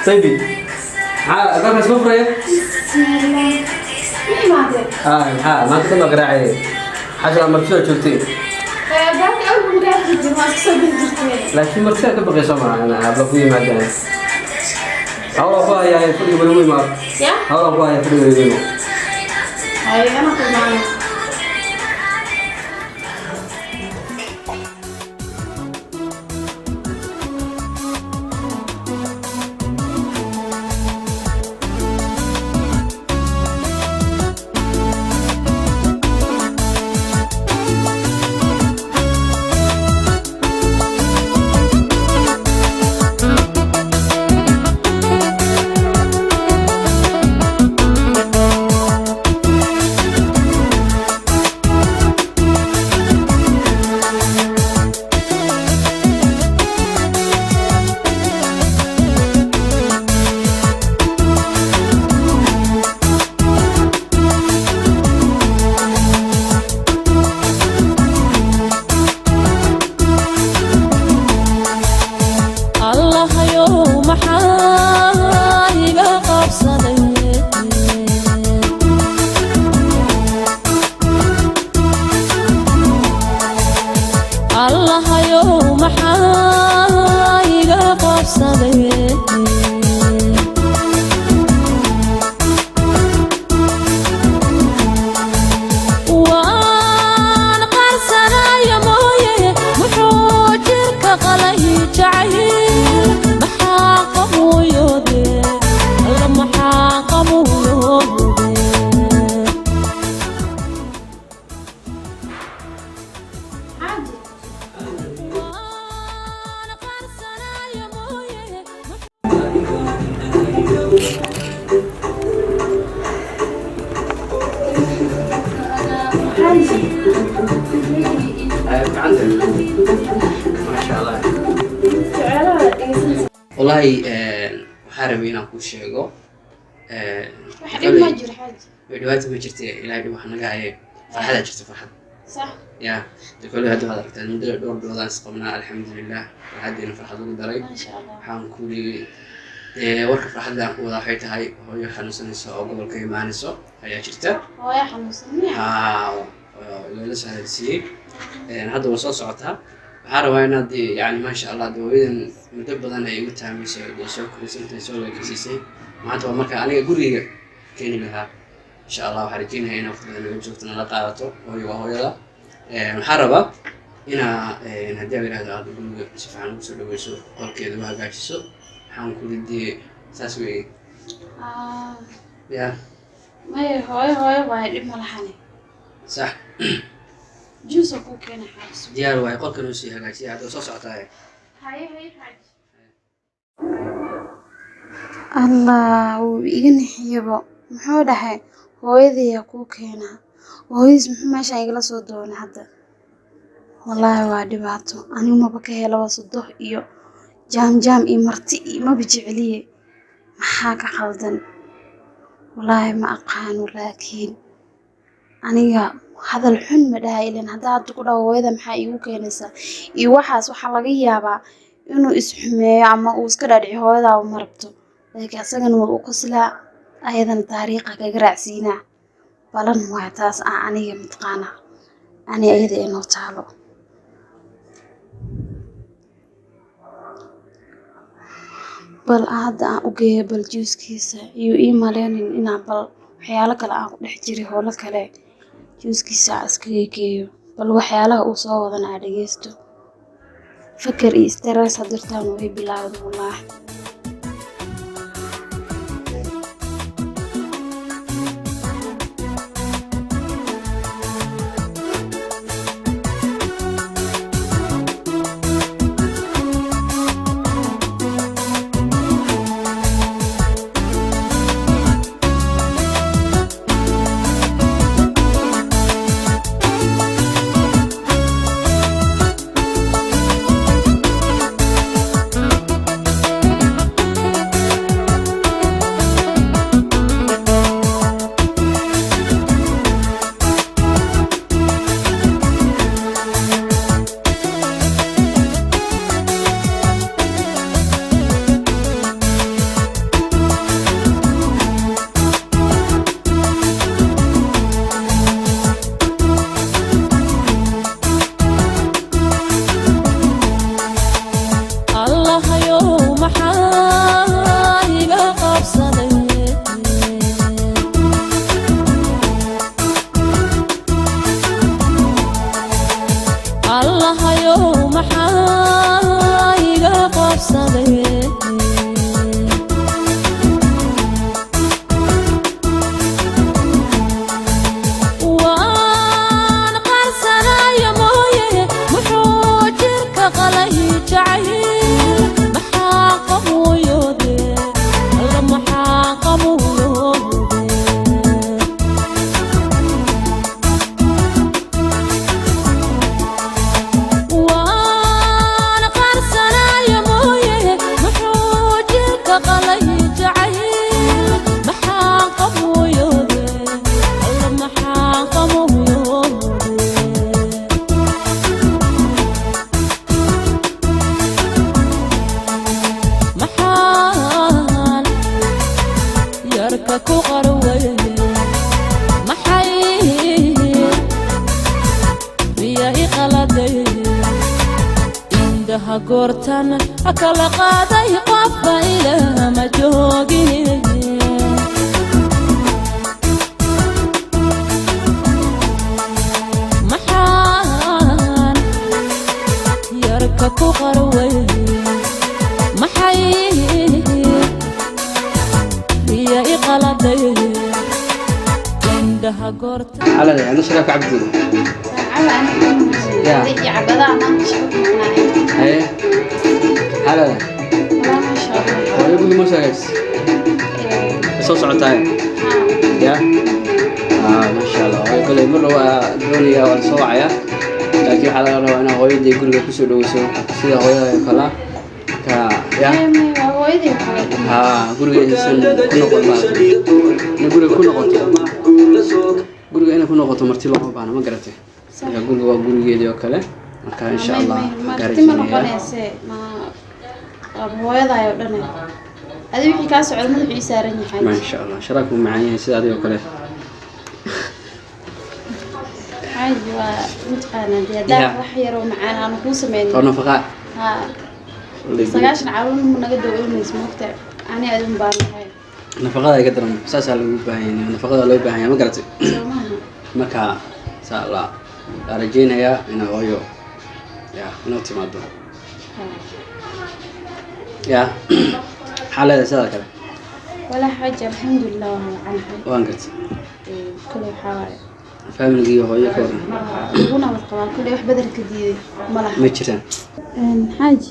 Saydi, maxaa albaabka isma furaya? Ma imaadeen? Ah, maxaa maanta dhan baa garaacayay. Xashra martida joogtay. Albaabka awal buu garaaci jiray, waa iska soo geli jirtay. Laakiin martida ka baqayso ma ana habla ku yimaadaan. Hawla ku hayaa fadhiga lagu imaado. Ya? Hawla ku hayaa fadhiga lagu imaado. Haye, ana ku imaanay. Allahayow, maxaa iga qabsaday? Allahayow, maxaa iga qabsaday? Waan qarsanaya mooye, muxuu jirka qalay jacayl? Maxaa qabuyoode? Alla, maxaa qabuyoode? Xaaji. Waan qarsanaya mooye. Xaaji. Ay, gacanta. Masha Allah. Su'aalaha dhegeysanaysa. Wallahi, waxaan rabay inaan kuu sheego. Wax dhib ma jiro, xaaji. Dhibaato ma jirta, Ilaahay dhib wax naga haye. Farxadaa jirta, farxad. Sax. Ya, de koley hadda waxaad aragtaa muddo dhowr biloodaan is qabnaa, alxamdulilah, farxaddeena farxad ugu daray. Maasha Allah. Waxaan ku yidhi dee warka farxadda aan ku wadaa waxay tahay hooyo xanuunsanayso oo gobolka imaanayso ayaa jirta. Hooyo xanuunsan miya? Haa, oo loola sahlansiiyey. Hadda waa soo socotaa. Waxaan rabaa inaad dee, yani maasha Allah, dee hooyadan muddo badan ay igu tahmayso, dee soo korisantay, soo leekisiisay. Maanta waa marka aniga gurigeyga keeni lahaa. Insha Allah waxaan rajeynayaa inaad waqti badan naga joogto, nala qaadato. Hooyo waa hooyada. Waxaan rabaa inaa haddii aan yidhahdo aad guriga si fiican ugu soo dhaweyso, qolkeeda u hagaajiso. Waxaan kuli dee saas weeye. Ah, ya. Maya, hooyo hooyo waaye, dhib ma lahane. Sax. Juice oo kuu keenay, xaaji. Diyaar waaye, qolkan uu sii hagaajiya, hadda waa soo socotaa. Haye, haye, xaaji. Allah, wuu iga nixiyabo. Muxuu dhahay? Hooyadayaa kuu keenaa. Hooyadiis muxuu meeshaan igala soo doonay hadda? Wallaahi waa dhibaato. Anigu maba ka helaba sodoh iyo jaam jaam iyo marti iyo maba jeceliye. Maxaa ka khaldan? Wallaahi ma aqaano, laakiin aniga hadal xun ma dhahay ileen haddaa hadda ku dhaho hooyada maxaa iigu keenaysaa iyo waxaas, waxaa laga yaabaa inuu is xumeeyo ama uu iska dhaadhiciyo hooyadaaba ma rabto. Laakiin asagana waa u qoslaa, ayadana taariikha kaga raacsiinaa. Balan waay taas aan aniga mataqaanaa ani ayada inoo taalo. Bal hadda aan u geeyo bal juuskiisa iyo ii maleynin inaan bal waxyaalo kale aan ku dhex jiray, howlo kale. Juuskiisa ha iskaga geeyo, bal waxyaalaha uu soo wadana ha dhageysto. Fakar iyo stress hadirtaan way bilaawda wallaahi. Allahayow, maxaa iga qabsaday? Allahayow, maxaa iga qabsaday? Waan qarsanaya mooye, muxuu jirka qalay jacayl? Maxaa qabuyoode? Alla, maxaa qabuyoode? Waan qarsanaya mooye, muxuu jirka qalay jacayl? Maxaa qabuyoode? Alla, maxaa qabuyoode? Maxaan yarka ku qarwaye? Maxay riya i qaladay? Indhaha goortan kala qaaday, qofba ilama joogin. Maxaan yarka ku qarwaye? Maxay riya i qaladay? Indhaha goorta Maxaa leedahay? Ana sharaabka cabdi. Ya. Haye, maxaa leedahay? Hooyo guri ma soo hagaajis soo socotaay ya. Maasha Allah. Hooyo kale mar waa doonaya, waa soo wacaya, laakiin waxaa laga rabaa inaa hooyadii guriga kusoo dhaweyso sida hooyada oo kale. Marka ya ha guriga inaysan ku noqon, maaragtay, inay guriga ku noqoto, guriga inay ku noqoto marti looma baahna, ma garatay? Marka guriga waa gurigeedii oo kale. Marka insha Allah waxaan kaa Marti ma rajeynayaa. noqonayse, ma waa hooyadaay oo dhan. Adi wixii kaa socda madaxuu ii saaran yahay. Maasha Allah, sharaabku wuu macaan yahay sida adigoo kale. Xaaji, waa mataqaanaa dee haddaan wax yar oo macaan aanu kuu sameynin. Oo nafaqa. Ha, 90 caruur ma naga dawoomaysa, moogta ani adin baan nahay. Nafaqada iga daran, saasaa loogu baahan yahay, nafaqada loo baahan yahay, ma garatay? Soo maaha? Marka saa la la rajeynayaa inaa hooyo ya inoo timaado. Ya, maxaa leedahay sidaa kale? Walaa xaaji, alxamdulilah, waa wacanahay. Waan gartay. Kule waxaa waaye Familigii hooyo ka waran? Lagu nabad qabaa, kule wax bedelka diiday ma laha. Ma jiraan. Xaaji,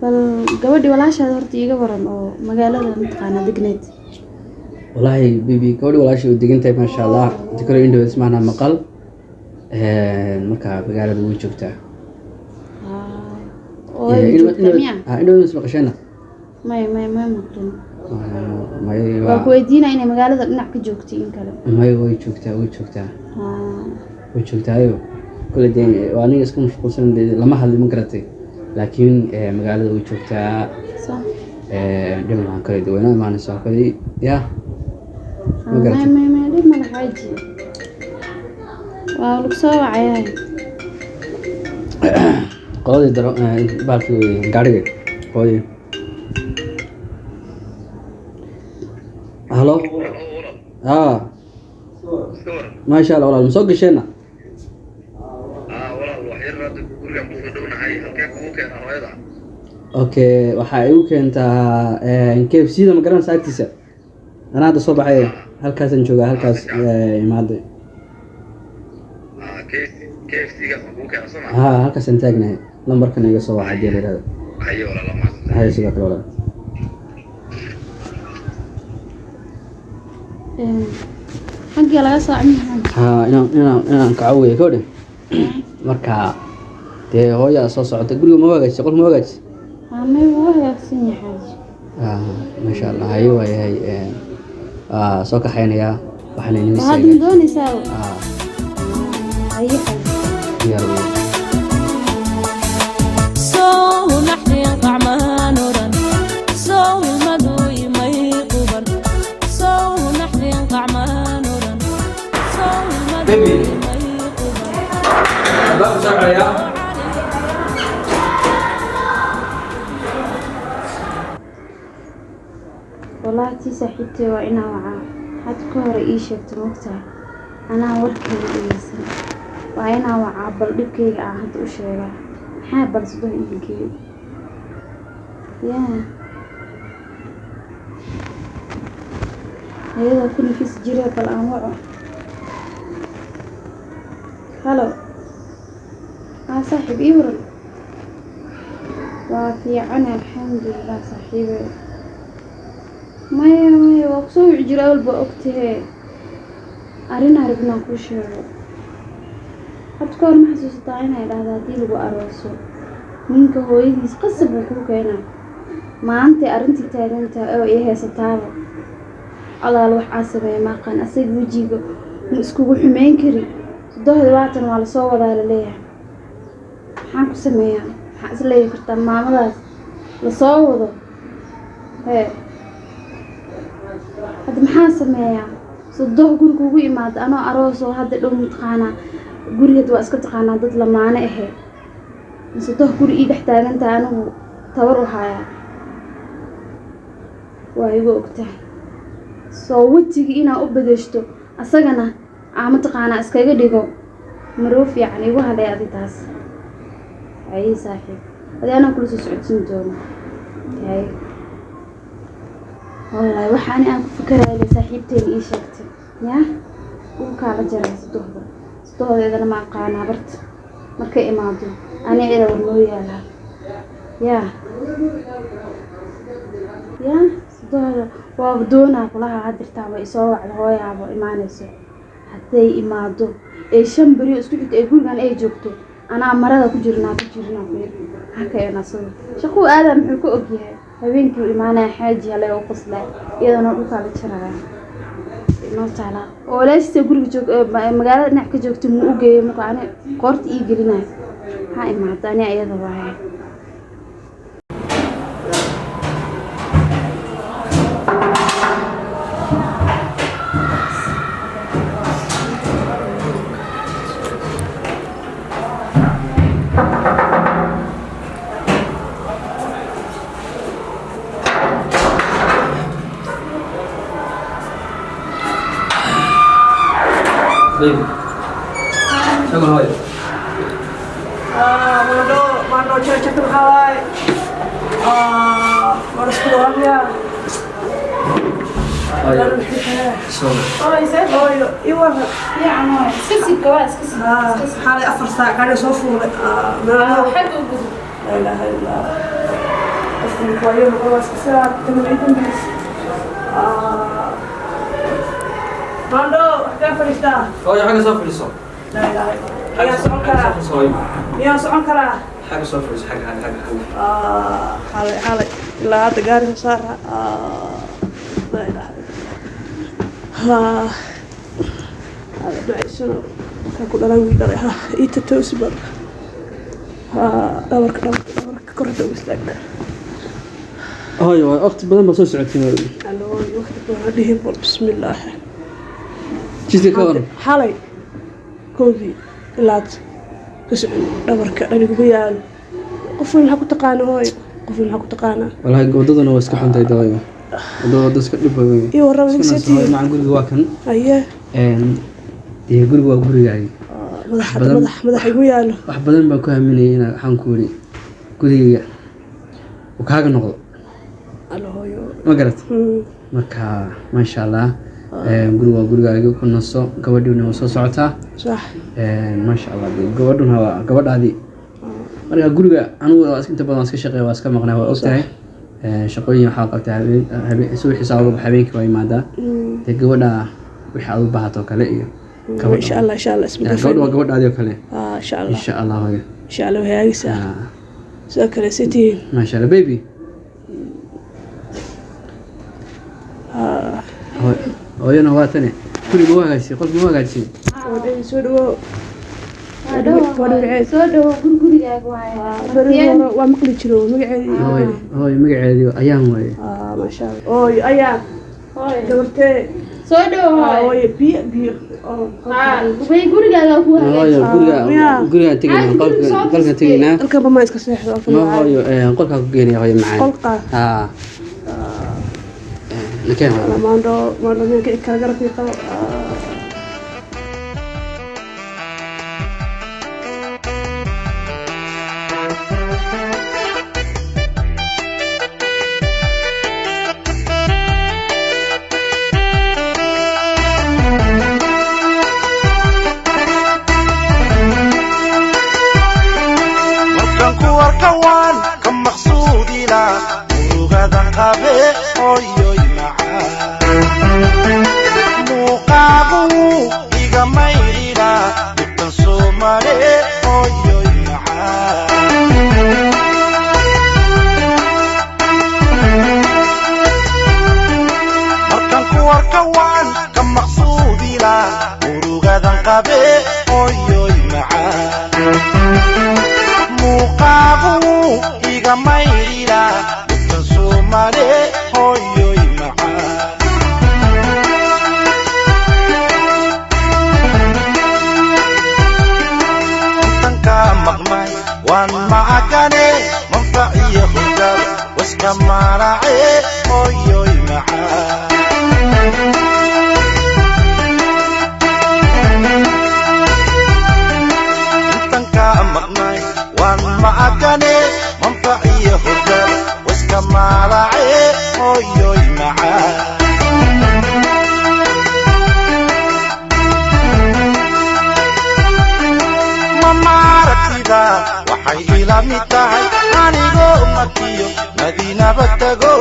bal gabadhii walaashaada horta iiga waran oo magaalada mataqaanaa degneed. Wallaahi bibi, gabadhi walaashay u degan tahay, maasha Allah. Inta kale indhow ismaana maqal. Marka magaalada way joogtaa. Oo way joogtaa miya? Indhow is maqasheena? May, may, may maqlin. May. Waa ku weydiinaa inay magaalada dhinac ka joogtay in kale. May, way joogtaa, way joogtaa. Way joogtaayo kule dee waa aniga iska mashquulsan dee, lama hadli, ma garatay? Laakiin magaalada way joogtaa. Dhib lahaan kale dee waynoo imaanaysaa kale ya, ma May. garatay? May, may, dhib mala xaaji, waa lagu soo wacayaa. Qoladii daro bahalkii wey, gaadhiga hooyo. Halo, haa. Maasha Allah walaal, ma soo gasheenna? Okay, waxaa igu keentaa KFC da, ma garanaysa agtiisa? Anaa hadda soo baxay, halkaasaan joogaa, halkaas imaaday. Ha, halkaasaan taagnahay. Lambarkan iga soo waca hadii la yihahdo. Haye, sidoo kale walaal. Xaggee laga soo camiyaa? Ha, inaan kaco weeye kowdhe. Marka dee hooyaa soo socota, guriga ma hagaajisay? Qolka ma hagaajisay? Amay, wuu hagaagsan yahay, xaaji. Ah, maasha Allah. Haye, waayahay, waa soo kaxaynayaa, waxaana inii Waxaad ma doonaysaa? Ah. Haye, xaaji. Diyaar weeye. Sow naxdin qacmaan oran, sow ilmadu imay quban, sow naxdin qacmaan oran, sow ilmadu Baby. imay quban. Albaabku soo xirayaa. Wallaahi tii saaxiibtay waa inaa wacaa. Had ka hore ii sheegto, moogtahay, anaa warkeeda dhegeysan. Waa inaa wacaa, bal dhibkayga aan hadda u sheegaa. Maxaa bal subax ii geeyo yaa ayadaa ku nafis jire. Bal aan waco. Halo, aa saaxiib, ii waran. Waa fiican, alxamdulilah saaxiibe. Maya maya, waa kusoo wici jira awalba, ogtahee arrin aribnaan kuu sheego. Hadda ka hor ma xasuusataa inay dhahda haddii lagu arooso ninka hooyadiis qasab buu kuu keenaa? Maantay arrintii taagantahay oo i haysataaba. Alaal wax aan sameeye maaqan, asaga wejiga ma iskugu xumeyn kari. Sodohda waatan waa lasoo wadaa laleeyahay. Maxaan ku sameeyaa? Maxaa isleeyi kartaa maamadaas lasoo wado? Hee, hadda maxaan sameeyaa? Sodoh guriga ugu imaada anoo aroos oo hadda dhow, mataqaanaa, gurigeed waa iska taqaanaa, dad lamaane ahe. Sodoh guri ii dhex taagantahay, anigu tabar u hayaa, waa igu ogtahay. Soo wejigii inaa u bedeshto asagana aa mataqaanaa iskaga dhigo marwo fiican igu hadhay adi taas. Haye saaxiib, adi anaa kula soo socodsiin doono. Haye, wallaahi waxa ani aan ku fikerayo saaxiibteyna ii sheegtay yaa dhulkaa la jaray sodohda. Sodohdeedana ma aqaanaa barta markay imaado ani iyada war noo yaalaa. Yaa yaa, sodohda waaba doonaa kulaha hadirtaan way isoo wacda, hooyaaba imaanayso. Hadday imaado ee 5 beriyo isku xigta ee gurigan ay joogto, anaa marada ku jirnaa ku jirnaa ku yiri ha keena sawir. Shaquu aadaa, muxuu ka ogyahay? Habeenkii u imaanaya xaaji hale u qoslaa, iyadana dhulkaa la jaraya inoo taalaa. Oo walaashiisa guriga joog magaalada dhinac ka joogta muu u geeyo? Marka ani qoorta ii gelinayo ha imaado, ani iyada waaye. Baby. Soo gal, hooyo. Mando, mando cecek maxaa waaye? War isku waramiya. Hooyo. Soo gal. Oy, see hooyo, ii waran. Fiican waay, iska sii gawaa, iska sii. Xalay 4 saac gaari soo fuulay. Meelaha. Xagga u gudub. Laa ilaaha illa Allah. Qofku markuu waayo noqdo waa iska sidaa tan ay dambaysa. Mando, xagee fadhiistaa? Hooyo, xagga soo fadhiiso. Laa ilaaha illa Allah. Miyaan socon karaa? Soo fadhiiso, hooyo. Miyaan socon karaa? Xagga soo fadhiiso, xagga, xagga, xagga, xagga. Xalay xalay ilaa hadda gaari soo saara. Laa ilaaha illa Allah. Hada ducaysano markaan ku dhalan wiil dhalay. Ha ii tatoosi bal. Ha dhabarka, dhabarka, dhabarka kor hadda u istaagna. Hooyo, waa waqti badan baa soo socotay, hooyo. Alooy, waqti badan ha dhihin bal, bismillaah. Jidka ka waran? Xalay 1dii ilaad ka socon, dhabarka dhaniguma yaalo. Qof weyn maxaa ku taqaana, hooyo? Qof weyn maxaa ku taqaanaa? Wallaahi wadaduna waa iska xuntahay, hooyo. Wadada wada iska dhib badan. Ii warrama. Iska ninka naso, hooyo. seetihiin? Macaan, guriga waa kan. Aye. Dee guriga waa gurigaagi. Madaxa Badan. Madax madaxa igu yaalo. Wax badan baan ku haminayay inaa waxaan ku yidhi gurigayga uu kaaga noqdo. Alla hooyo. Ma garat? Marka maasha allah, guriga waa gurigaaga, ku naso. Gabadhiina waa soo socotaa. Sax. Maasha allah, dee gabadhuna waa gabadhaadii. Marka guriga anigu waa inta badan waa iska shaqeeya, waa iska maqnaa, waa ogtahay. Shaqooyin waxaa qabtaa habeen habeen, subaxii saa uga bax, habeenkii waa imaadaa. Dee gabadha wixii aad u baahato kale iyo gabadha. Insha allah, insha allah, isma Gabadha waa gabadhaadii oo kale. Insha allah. Insha allah hooyo. Insha allah way hagaagaysaa. Sidoo kale sitiin. Maasha allah baby. Hooyona waa tane, guriga ma hagaajisay? Qolka ma hagaajisay? Soo dhawo. Soo dhawo, gurigaaga waaye. Berigi hore waa maqli jiro magaceedii. Hooyo, hooyo, magaceedii ayaan waaye. Maasha allah, ooy ayaan gabartee. Soo dhawo hooyo. Ooy, biyo biyo oo. Way gurigaaga ku Hooyo. hagaajisay. Guriga Miyaa? gurigaan tegaynaa, qolka qolkaan tegaynaa. Halkan ba maa iska seexdo? Ma hooyo, qolkaa ku geenaya hooyo macaan. Qolka? Haa, nakeen hooyo. Maandho maandho miyaan kici kara garabkii qabo. Markaan ku arka waan ka maqsuudila murugadan qabe, hooyoy macaan, muuqaagu iga maydhila dhibtan soomale, hooyoy macaan. Markaan ku arka waan ka maqsuudila murugadan qabe, hooyoy macaan, muuqaagu iga maydhila dhibtan soomale, hooyoy macaan. Intan kaa maqnay waan macagane, manfaciyo hurdada waska maarace, hooyoy macaan. Intan kaa maqnay waan macagane, manfaciyo hurdada waska maarace, hooyoy macaan. Ma maaragtida waxay ila mid tahay anigoo Makiyo Madiinaba tago.